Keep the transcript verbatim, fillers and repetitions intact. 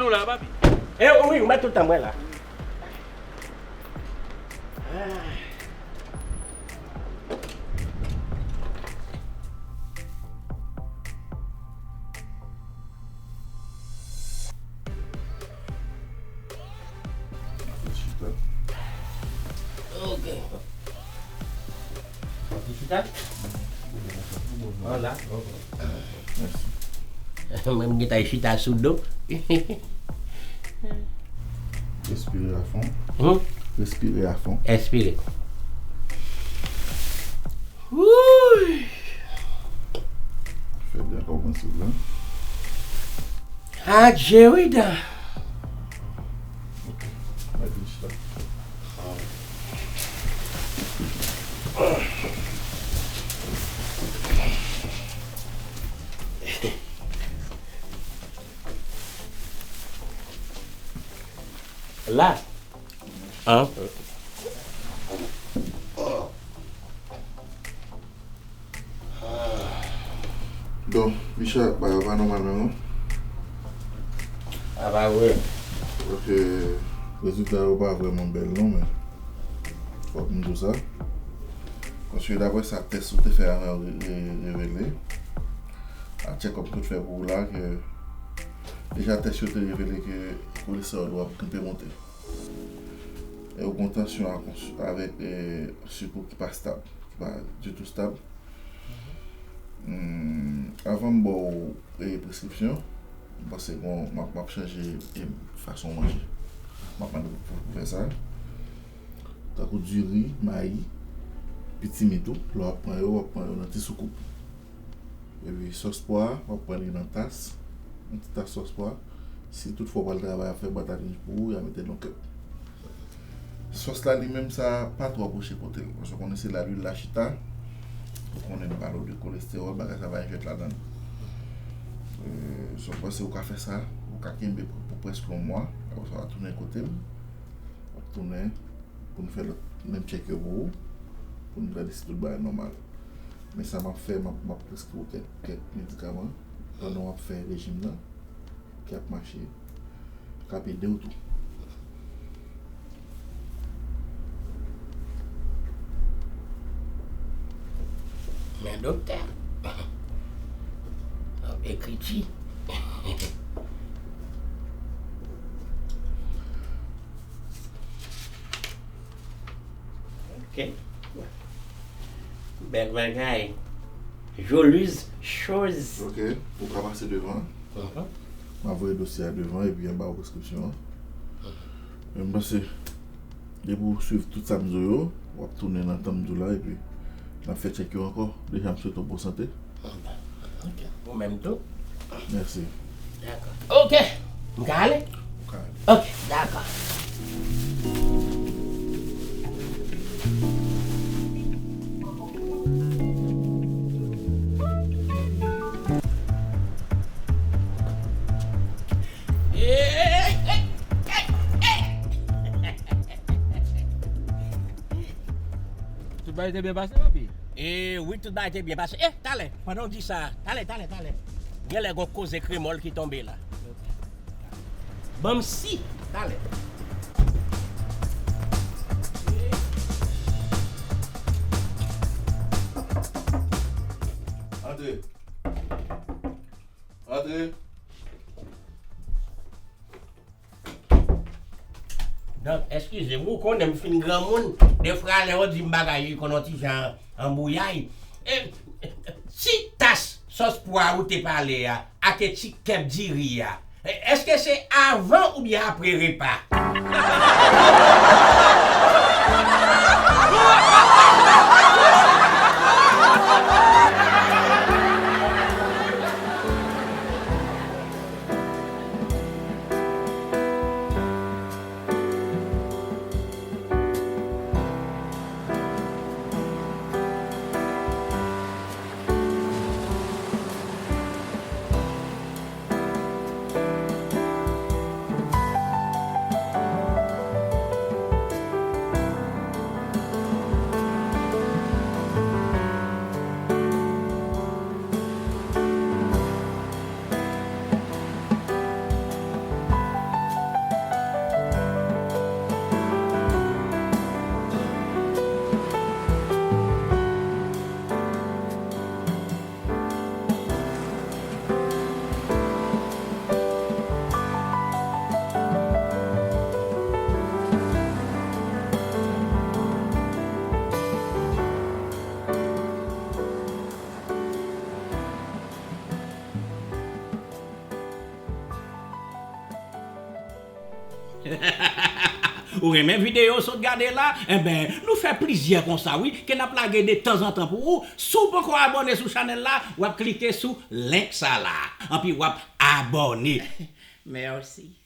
Nou la, papi. E wi, ou mèt tout tan mwen la. Ok. Ou chita? An la. Mwen m gentan chita sou do. Respire a fon. Hmm? Respire a fon. Espire. Wouy! Fè byen kòmanse la. Adje wi dan. Ok. Mwen vin chita. La. An. Bon, Micha, bagay yo pa nòmal menm non. A pa vre. Paske rezilta yo pa vrèman bèl non, men fòk m di w sa. Paske daprè sa tès ou te fè avan yo re- re- revele, a tchèkòp ke w t fè pou ou la, ke deja tès yo te revele ke kolestewòl ou ap kenbe monte. E ou gen tansyon a kons- avèk e, sik ou ki pa stab, ki pa ditou stab. Hmm, avan m ba w e, preskripsyon, m panse bon, m ap, m ap chanje e, fason manje. M ap mande pou, pou fè sa. Tankou diri, mayi, pitimi tou, lè w ap pran yo, w ap pran yo nan ti soukoup. Epi sòs pwa, w ap pran li nan tas, yon ti tas sòs pwa. Si toutfwa w pral travay ap fè batatin pou ou, y a mete l yon kèk. Sòs la li menm sa pa twò pwoche kote l, paske w konnen se la lwil la chita. Ou konnen nou pale w de kolestewòl, bagay sa pa gen jwèt ladan l. E, so m panse ou ka fè sa, ou ka kenbe pou, pou prèske yon mwa, apre sa w a tounen kote m, w ap tounen pou n fè lòt menm tchèk yo pou ou, pou n gade si tout bagay nòmal. Men sa m ap fè, m ap, m ap preskri w kèk, kèk medikaman pandan w ap fè rejim nan, ki ap mache, k ap ede w tou. Men doktè, ekriti. Ok. Bèl bagay. Jolis choz. Ok, ou ka pase devan. Mhm. M ap voye dosye a devan epi m ba ou preskripsyon an. Mhm. Men m panse, depi w swiv tout sa m di w yo, w ap tounen nan tan m di w la epi n ap fè tchèk yo ankò. Deja m swete w bon sante. Ok. Ou menm tou. Mèsi. Dakò. Ok. M ka ale? Ou ka ale. Ok, dakò. Tout bagay te byen pase, papi? E wi, tout bagay te byen pase. E, talè, pandan w di sa, talè, talè, talè. Genlè gon koze kremòl ki tonbe la. Ban m si, talè. Antre. Antre. Donk, eskize m, ou konnen m fin granmoun, defwa lè yo di m bagay, li konn yon ti jan anbouyay. E, ti tas sòs pwa ou te pale a, ak ti kèb diri a, e, èske se avan oubyen apre repa? Ou renmen videyo w sot gade la? Enben, nou fè plizyè konsa wi, ke n ap lage de tanzantan pou ou. Si w poko abòne sou chanèl la, w ap klike sou link sa la. Anpi w ap abòne. Mèsi.